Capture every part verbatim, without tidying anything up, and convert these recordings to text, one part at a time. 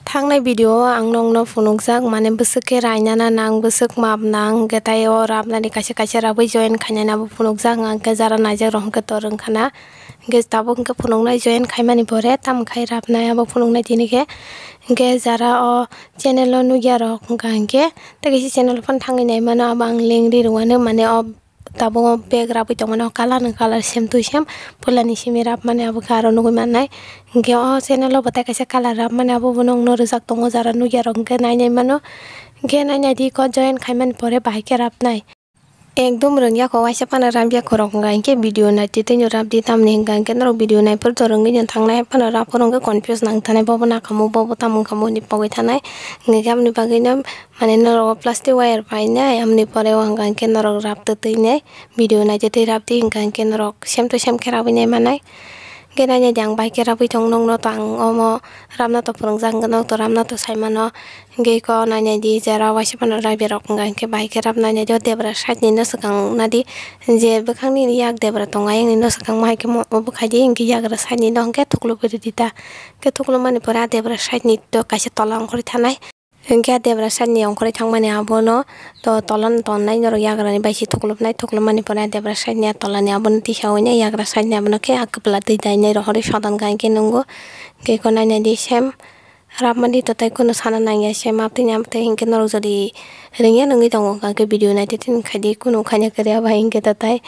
Thangnai video o ang nokno phunukjak, mane bwswk khe rainana nang, bwswk map nang, hwnkhe tei o rabnani kaisa kaisa rabwi join khainani abo phunukjak, hwnkhe jara naijak rok hwnkhe to rwngkhana. Hwnkhe tabuk hwnkhe phunuknai join khaimani pore tamo khai rabnai abo phunuknai tini khe. Hwnkhe jara o channel o nukya rok hwnkha hwnkhe tei kaisa channel o phano thangwi naimano, abo ang link ri rwmano, mane o tabuk o bag rabwi tongmani o colour ni colour same to same, puilani simi rabmani abo khe aro nugwi mannai. Hwnkhe o channel o bo tei kaisa colour rabmani abo bo nokno rwjak tongo, jara nukya rok hwnkhe nainai mano. Hwnkhe nainai di ko join khaimani pore bahai khe rabnai. Ekdum rwngya kho, waisa phano rabya khorok wngkha, hinkhe video naitwi twino rabdi, tamni hwnkha hinkhe norok video naiphuru to rwngwi no thangnai, phano rab phuru wngkhe confuse nang thanai, bobo nakhamu, bobo tamo wngkhamu hinwi pogwi thanai. Hinkhe aboni bagwino mane norok o plastic wire painai, aboni pore o wngkha hinkhe norok rab twtwinai, video naitwi twi rabdi, hwnkha hinkhe norok same to same khe rabwi nai manai. Hinkhe nainai di ang bai khe rabwi thong nokno to ang omo rabna to phwrwngjak, hinkhe nok to rabna to sai mano. Hinkhe eko nainai di jera waisa phano raibya rok wngkha hinkhe bai khe rab nainai di o debra side ni no swkang nadi je bwkhak nini yak debra tongo ayang ni no swkang ma hai khe mo o bwkhai di hinkhe yagra side ni no hinkhe thuklubwi rwdi ta. Hinkhe thuklubmani pore a debra side ni to kaisa tola ongkhorwi thanai. Hinkhe a debra side ni ongkhorwi thangmani abono to tola no tonnai norok yagra ni bai se thuklubnai, thuklubmani pore a debra side ni a tola ni abono tisa oinai yagra side ni abono khe a kwpla twi dainai rohorwi sodon kha hinkhe nungo. Hinkhe eko nainai di sem. Rabmani to tai kunu sana nangya se, maptwi ni amtwi hinkhe norok jodi rwngya nungwi tongo, hwnkha khe video naitwi tini khaidi kunu khaina kwrwi abo hai hinkhe to tai.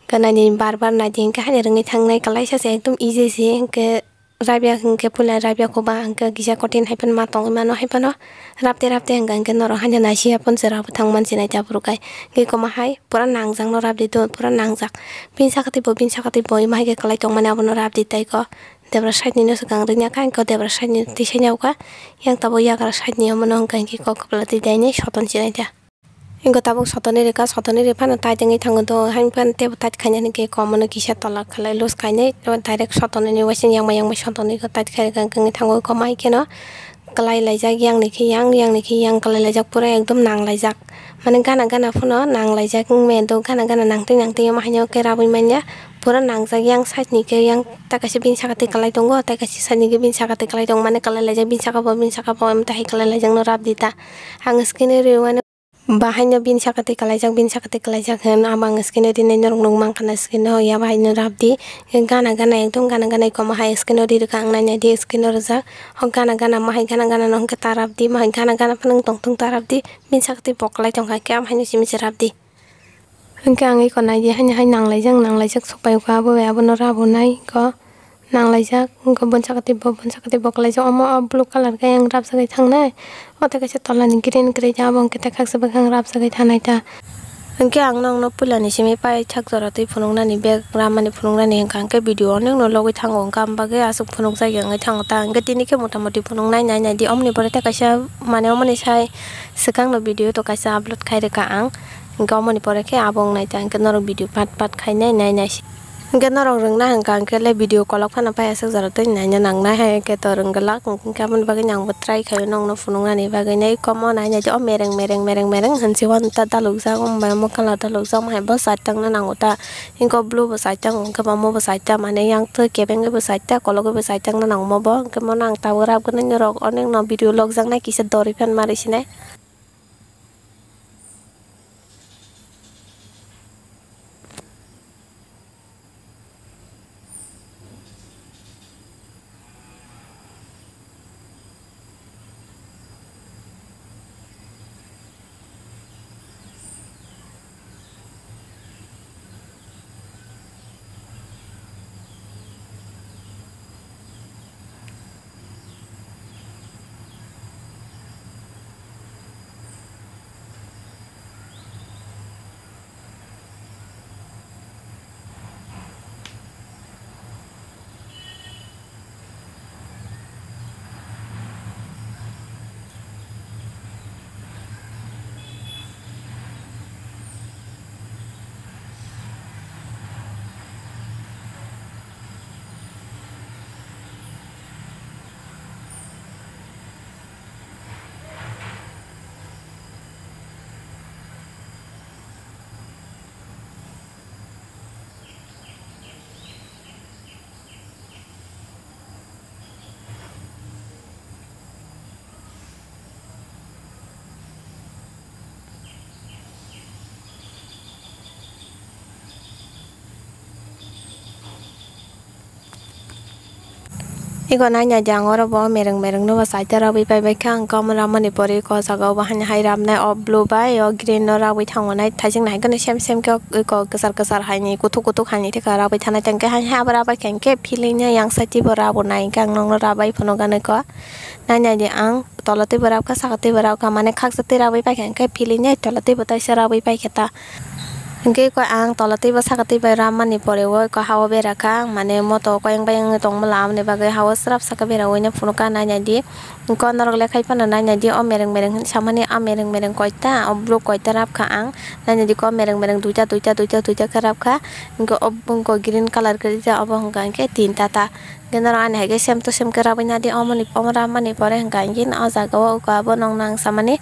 Hwnkhe naidi bar bar naidi hinkhe haino rwngwi thangnai kwlaisa se ekdom easy se, hinkhe rabya hinkhe puila rabya kho ba hinkhe kisa kotin hai phano ma tongwi mano hai phano rabte rabte hwnkha hinkhe norok haino naisiya phano chwra bo thang mansi naidi aphuru kai. Hinkhe kwma hai pura nangjak no rabdi do, pura nangjak. Bini sakatwi bo, bini sakatwi bo, imo hai khe kwlai tongmani abono rabdi tai kho. Debra side ni no swkang rwngya kha, hinkhe debra side ni twi sanya kha. Yang tabuk yagra side ni omono hwnkha hinkhe kok kwpla twi dainai soton chinai da. Hinkhe tabuk sotoni rwkha, sotoni rwi phano tight wngwi thango do, haini phano teibo tight khainani khe kom, omono kisa tola khlai loose khainai, teibo direct sotoni ni waising yangma yangma sotoni khe tight khai rwkha, wngwi thango kom hai kheno. Kwlai laijak, yang ni khe yang, yang ni khe yang kwlai laijak, pura ekdom nang laijak. Mane gana gana phano nang laijak wng maya do, gana gana nangtwi nangtwi omo haino khe rabwi manya. Pura nangjak, yang side ni khe yang ta kaisa bini saka twi kwlai tongo, tai kaisa side ni khe bini saka twi kwlai tongo, mane kwlai laijak bini saka bo, bini saka bo, omo tai hai kwlai laijak no rabdi ta. Ang screen o rwi mano. Bahaino bini saka twi kwlaijak, bini saka twi kwlaijak hwn, abo ang screen o rinai norok nuk mankha na screen o, ya bahaino rabdi. Gana gana ekdom gana gana iko ma hai screen o ri rwkha ang nainai di screen o rijak. O gana gana ma hai gana gana no hwnkhe ta rabdi, ma hai gana gana phano wng tong thung ta rabdi. Bini saka twi bo kwlai tongkha khe abo haino simi se rabdi. Hwnkhe ang iko naidi haino hai nang laijak, nang laijak sok pai kha abo bai abono rabonai iko. Nang laijak, wngkha boni saka tei bo, boni saka tei bo kwlaijak. Omo o blue colour khe ayang rabjagwi thangnai. O tei kaisa tolani green kwrwi ta, abo hwnkhe tei khaksa bwkhak rabjagwi thangnai ta. Hwnkhe ang nokno puilani simi paithak jora twi phunuknani, bag ramani phunuknani hwnkha hwnkhe video onekno logwi thango, hwnkha am bagwi aswk phunukjagwi wngwi thango ta. Hwnkhe tini khe mota moti phunuknai nai nai di, omoni pore tei kaisa mane omoni sai swkangno video to kaisa upload khai rwkha ang. Hwnkhe omoni pore khe abo wngnai ta, hwnkhe norok video part part khainai nai nai se. Hwnkhe norok rwngna hwnkha hwnkhe le video kolok phano pai aswk jora tei naina nangnai hai khe to rwngwlak, hwnkhe aboni bagwi nangbo try khaio nokno phunuknani bagwi. Nai komo nai nai o mereng mereng mereng mereng hwnsi uan ta dalukjak, omo bai omo colour dalukjak, omo hai bo side tangna nango ta, hwnkhe o blue bo side tango, hwnkhe omo bo side ta, mane yang twi kebengwi bo side ta, kologwi bo side tangna nango omo bo, hwnkhe omo nang tabuk rap gwnangni rok onekno video lokjaknai kisa doroi phan ma rwsinai. Iko nai nai di ang oro bo mereng mereng no bo side o rabwi pai bai kha, ang kamo ramani pore iko o jaga o bo hani hai rabnai o blue bai o green no rabwi thango nai, thaichik nai khe no sem sem khe iko kwchar kwchar hai ni kuthuk kuthuk hai ni theka rabwi thanai, tang khe hai hai abo rabai kha hwnkhe feeling no yang side o bo rabo nai hwnkhe ang nokno rabai phunuk anw iko nai nai di ang. Tola twi bo rab kha, saka twi bo rab kha, mane khaksa twi rabwi pai kha, hwnkhe feeling nai tola twi bo taisa rabwi pai kha ta. Hwnkhe ko ang tola twi bo saka twi bo rammani pore o ko ha o bera kha, ang mane moto ko yang bai yang tong mala, aboni bagwi ha o srap saka bera oina phunuk kha, nai nai di. Ko norok le khai phano nai nai di, o mereng mereng hin samani, a mereng mereng koita, o blue koita rab kha ang, nai nai di ko mereng mereng duita, duita, duita, duita khe rab kha. Hwnkhe o, hwnkhe green colour khe rijak, obo hwnkha hwnkhe tinta ta. Hwnkhe norok ani hai khe same to same khe rabwi nadi, omoni, omo rammani pore hwnkha hwnkhe o jaga o abo nokno ang samani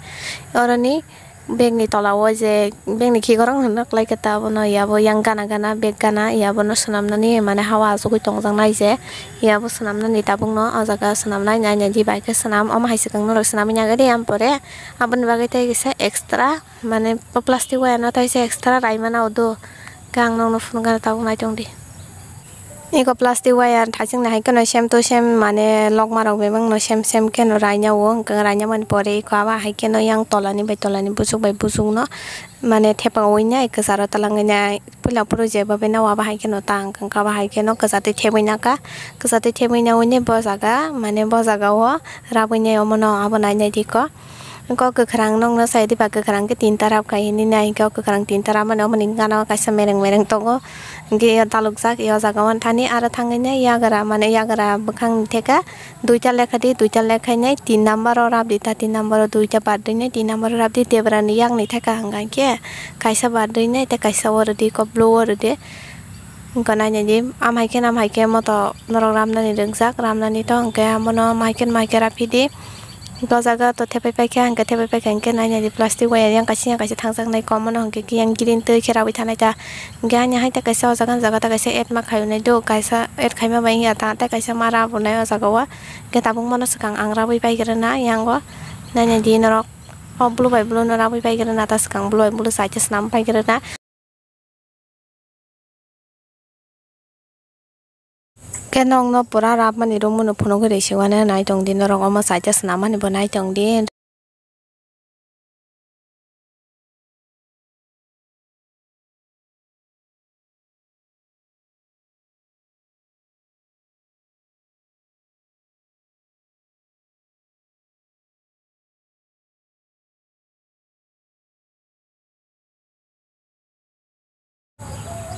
oroni bag ni tola o je bag ni khikorok no nok lai khe ta, abono yabo yang gana gana bag gana yabo no swnamnani mane ha o achugwi tongjaknai je yabo swnamnani tabuk no o jaga swnamnai nai nai di bai khe swnam, omo hai swkang norok swnamwi nai di, am pore aboni bagwi tei kisa extra mane plastic waya no tei se extra raimana o do khe ang nokno phunukgana tabuk nai tong di. Eko plastic wire thaichwng nai hai kheno same to same mane lokma rok bebak no same same kheno raina o hwnkhe raina mani pore eko abo hai kheno yang tola ni bai tola ni buchuk bai buchuk no mane thepa oi nai kwcharo twlangwi nai puila phuru jeba bai nai abo hai kheno ta hwnkhe abo hai kheno kwchar twi thebwi naka kwchar twi thebwi nai oi nai bo jaga mane bo jaga o rabwi nai omo no abo nai nai di ko. Kok kwkhwrang nokno sai diba, kwkhwrang khe tinta rab khai hinwi nai, kok kwkhwrang tinta rab mani omoni gana o kaisa mereng mereng tongo, hwnkhe iyo dalukjak, iyo jaga o thani aro thangwi nai yagra mane yagra bwkhang ni theka duita lekha di, duita lekha nai tin number o rab di ta, tin number o duita bad rwi nai, tin number o rab di, debra ni yak ni theka hwnka hwnkhe kaisa bad rwi nai tei kaisa o rw di, kok blue o rw di. Wngkha nainani, am hai khe, am hai khe moto norok ramnani rwngjak, ramnani to hwnkhe abono am hai khe, am hai khe raphi di. Hwnkhe o jaga to thepai pai kha, hwnkhe thepai pai kha hwnkhe nainani plastic wire yang kaisa, yang kaisa thangjaknai, komono hwnkhe yang green twi khe raui thanai ta. Hwnkhe ani hai ta kaisa o jaga, jaga ta kaisa add ma khainai do, kaisa add khaima bai wngya ta, tei kaisa ma rabonai o jaga o. Hwnkhe tabuk mono swkang ang raui pai rwna yango, nainani norok o blue bai blue no raui pai rwna ta swkang, blue bai blue side o swnam pai rwna. Khe nokno pura rabmani romwi no phunugwi rwisiwano nai tongdi, norok omo side o swnamani bo nai tongdi.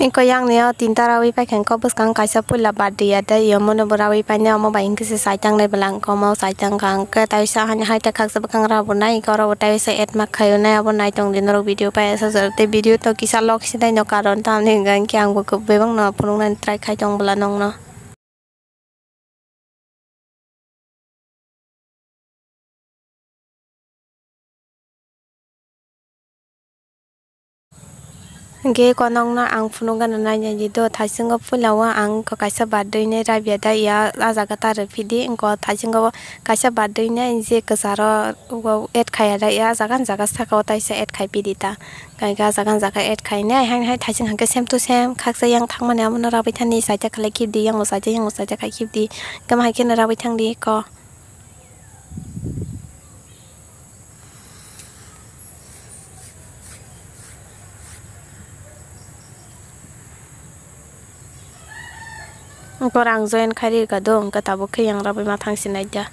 Eko yang ni o tinta raui paikha, eko bwskang kaisa puila birthday ya tei, omo no bo raui painai, omo bai hwnkhe se saichang nai bwla, hwnkhe omo saichang kha, hwnkhe taisa hani hai ta khaksa bwkhang rabo nai, eko oro bo taisa add ma khaio nai, abo nai tongdi norok video pai asajak tei video to kisa log sinai no, karon tamni hwnkhe ang bo bebak no phunuknani try khai tong bwla nokno. Hwnkhe eko nokno ang phunukgana nainani do, thaichungo puila o ang kaisa birthday ni rabya da ya, a jaga ta rwphidi, wngkha thaichungo kaisa birthday ni je kwcharo add khaiya da ya, a jaga ni jaga saka o taisa add khai pidi ta. Kaiga jaga jaga add khainai, hai hai thaichung hwnkhe same to same khaksa yang thangmani, abono rabai thani, saijak khlai khibdi, yango saijak, yango saijak khai khibdi, tamo hai kheno rabai thangdi ko. Borok ang join khai rikha do, hwnkhe tabuk khe yang rabai ma thang sinai da.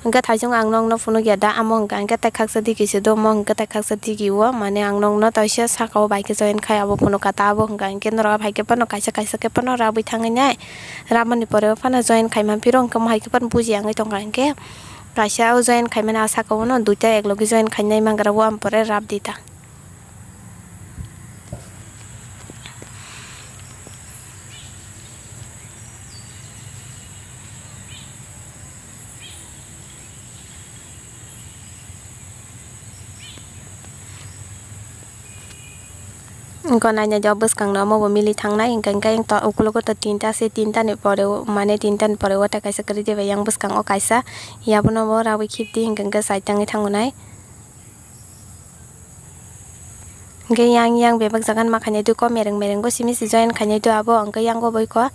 Hwnkhe thaichung ang nokno phunukya da, amo hwnkha hwnkhe tei khaksa digi se do, omo hwnkhe tei khaksa digi o, mane ang nokno taisa saka o bai khe join khai abo phunukha ta, abo hwnkha hwnkhe norok bai khe phano kaisa kaisa khe phano rabwi thangwi nai, rabmani pore o phano join khai man phiro hwnkhe omo hai khe phano buji yangwi tongkha hwnkhe kaisa o join khaimani a saka o no duita ek logi join khainai mangra o, am pore rabdi ta. Wngkha nainai jok bwskang no omo bo mili thangnai, hwnkha hwnkhe to ukulogo to tinta se, tinta ni pore o, mane tinta ni pore o tei kaisa kwrwi diba yang bwskango kaisa, yabono bo raui khibdi, hwnkha hwnkhe side tangwi thango nai. Hwnkhe yang yang bebak jaga ma khainai twi kok mereng mereng bo simi se join khainai twi abo, hwnkhe yang bo bai kho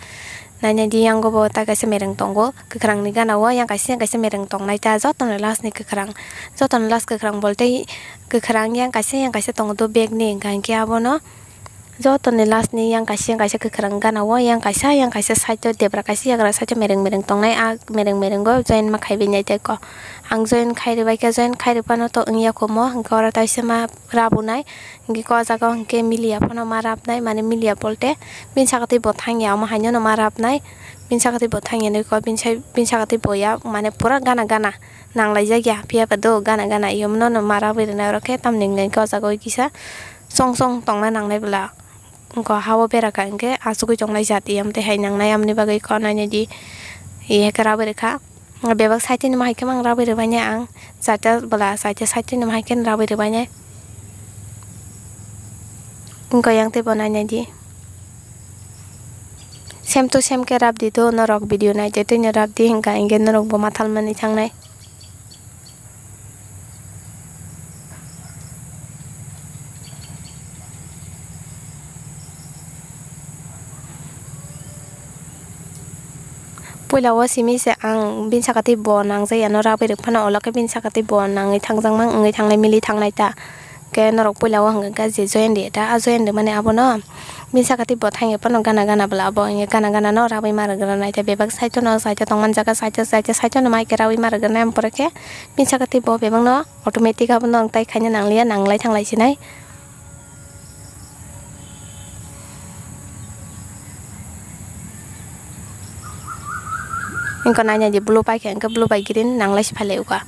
Nainai di, yango bo ta kaisa mereng tongo, kwkhwrang ni gana o yang kaisa yang kaisa mereng tongnai ta, joto ni last ni kwkhwrang, joto ni last kwkhwrang bolte kwkhwrang yang kaisa yang kaisa tongo do bag ni, hingka hingke abono joto ni last ni yang kaisa yang kaisa kwkhwrang gana o yang kaisa yang kaisa side o debra kaisa yagra side o mereng mereng tongnai, a mereng mereng o join ma khai bai nai tei ko, ang join khai rwbai khe, join khai rw phano to wngya kho mo, hingke oro taisa ma rabunai. Hingke o jaga o hingke miliya phano ma rabnai, mane miliya bolte bini saka tei bo thangya, omo haino no ma rabnai. Bini saka tei bo thangya nui ko, bini sai-, bini saka tei bo ya, mane pura gana gana nanglaijak ya, phiya ba do gana gana, iyomno no ma rabwi rwnai. Oro khe tamni hwnka hwnkhe o jaga o kisa song song tongna nangnai bwla, wngkha ha o bera kha hingke achugwi tongnai jat, iyam tei hai nangnai, amoni bagwi kho nainai di, iye khe rabwi rwkha. Bebak side ni ma hai khe mang rabwi rwbainai ang, chaita bwla, chaita side ni ma hai khe rabwi rwbainai. Wngkha yang tei bo nainai di. Same to same khe rab di do norok, video nai tei tei no rab di, hingkha hingke norok bo ma thal manwi thangnai. Puila o simi se ang bini saka tei bo nangjak ya no rabwi rwk phano, ulo khe bini saka tei bo nangwi thangjak mang wngwi thangnai, mili thangnai ta. Khe norok puila o hwnka khe je join de ta, a join de mani abono bini saka tei bo thangya phano gana gana bwla abo, gana gana no rabwi ma rwgranai ta, bebak side o no side o tongmani jaga side o side o side o no mai khe rabwi ma rwgranai, ampore khe bini saka tei bo bebak no automatic abono ang tai khaina nangliya, nanglai thanglai sinai. Wngkha nainai di blue pai khe, hwnkhe blue bai green nanglai si phalai uka.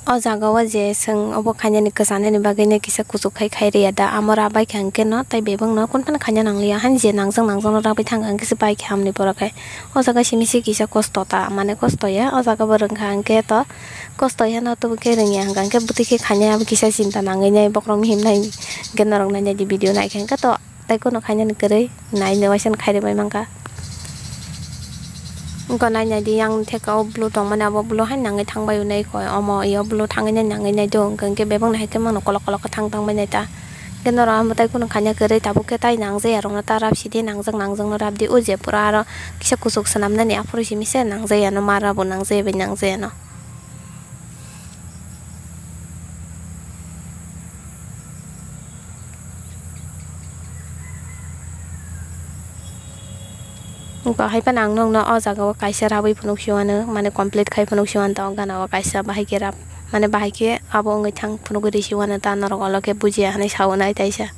O jaga o je chwng obo khainani kwchanani bagwi no kisa kuchuk khai khai rwya da, amo rab bai kha hwnkhe no tei bebak no kun phano khaina nangliya, haini je nangjak nangjak no rabwi thang kha hwnkhe se bai kha amoni borok hai. O jaga simi se kisa kosto ta, mane kosto ya, o jaga bo rwng kha hwnkhe to kosto ya no, tubui khe rwngya hwnkha hwnkhe bwtwi khe khainai abo kisa chinta nangwi nai bokhorok mihim nai hwnkhe norok nainai di video naikha hwnkhe to. Tei kunu khainani kwrwi, naino waisa no khairwi bai mankha. Wngkha nainai di, yang theka o blue tongmani, abo blue hai nangwi thangbai unai koi, omo iyo blue thangwi nai nangwi nai do, hwnkha hwnkhe bebak no hai khe mano kolok kolok khe thang thang bai nai ta. Hwnkhe norok amo tai kunu khaina kwrwi, tabuk khe tai nangjaya rok no ta rap sidi, nangjak nangjak no rap di, o je pura aro kisa kuchuk swnam nani aphuru simi se nangjaya no, mara bo nangjaya bai nangjaya no. Wngkha hai phano ang nokno o jaga o kaisa rabwi phunuk si uanw, mane complete khai phunuk si uanw ta, o gana o kaisa bahai khe rab, mane bahai khe abo wngwi thang phunugwi rw si uanw ta, norok ulo khe bujiya hinwi sa unai taisa.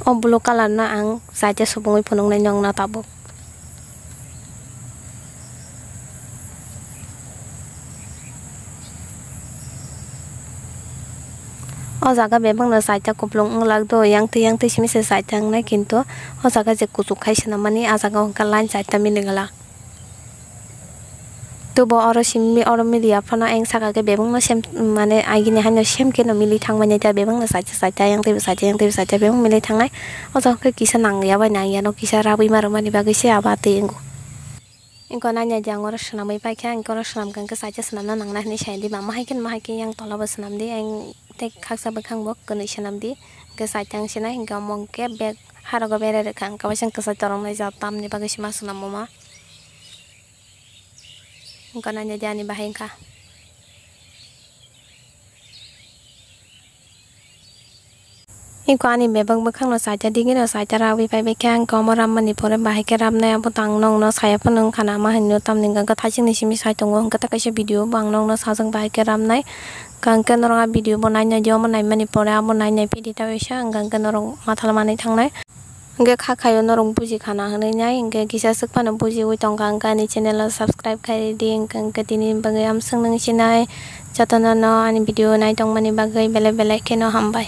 O blue colour no ang saite subungwi phunuknai nokno tabuk. O jaga bebakno saita kuplung wng lak do, yang twi yang twi simi se saita wngnai, kintu o jaga je kuchuk khai swnam mani, a jaga o hwnka line saita milik glak. Tubo oro simi, oro mili ya phano ayang saka khe bebakno sem, mane agini haino sem khe no mili thang mani, ta bebakno saita saita yang twi bo saita yang twi bo saita bebak mili thangnai. O jaga khe kisa nang ya bai nang ya no kisa rabwi ma rwmani bagwi se abo twi wngo. Engko nainai di ang oro swnamwi paikha, engko oro swnamkha hwnkhe saita swnamna nangnai hinwi sai di, ma mahai khe, mahai khe yang tola bo swnam di, ang tei khaksa bwkhang bo kwnwi swnam di, hwnkhe saita ang sinai, hwnkhe omo hwnkhe bag harogo berai rwkha, ang kaisa kwchai toroknai jat tamni bagwi se ma swnamo ma. Wngkha naina di ani bahai wngkha. Iko ani bebak bwkhakno saita digino saita rawi phaibai khe, ang khe omo rammani pore bahai khe ramnai, abo to ang nokno saya phano wngkha na ma hinwi, tamni hwnkha khe thaisingni simi sai tongo, hwnkhe ta kaisa video bo ang nokno sajak bahai khe ramnai. Hwnkha hwnkhe norok a video bo nainai di, omo naimani pore abo nainai phidi ta waisa, hwnkha hwnkhe norok mathala manwi thangnai. Hwnkhe kha khaio norok buji khana hwnwi nai, hwnkhe kisa swk phano bujiwi tongkha, hwnkhe ani channel o subscribe khai di, hwnkhe, hwnkhe tini bagwi amswk nung sinai jotono no ani video nai tongmani bagwi belai belai kheno hambai.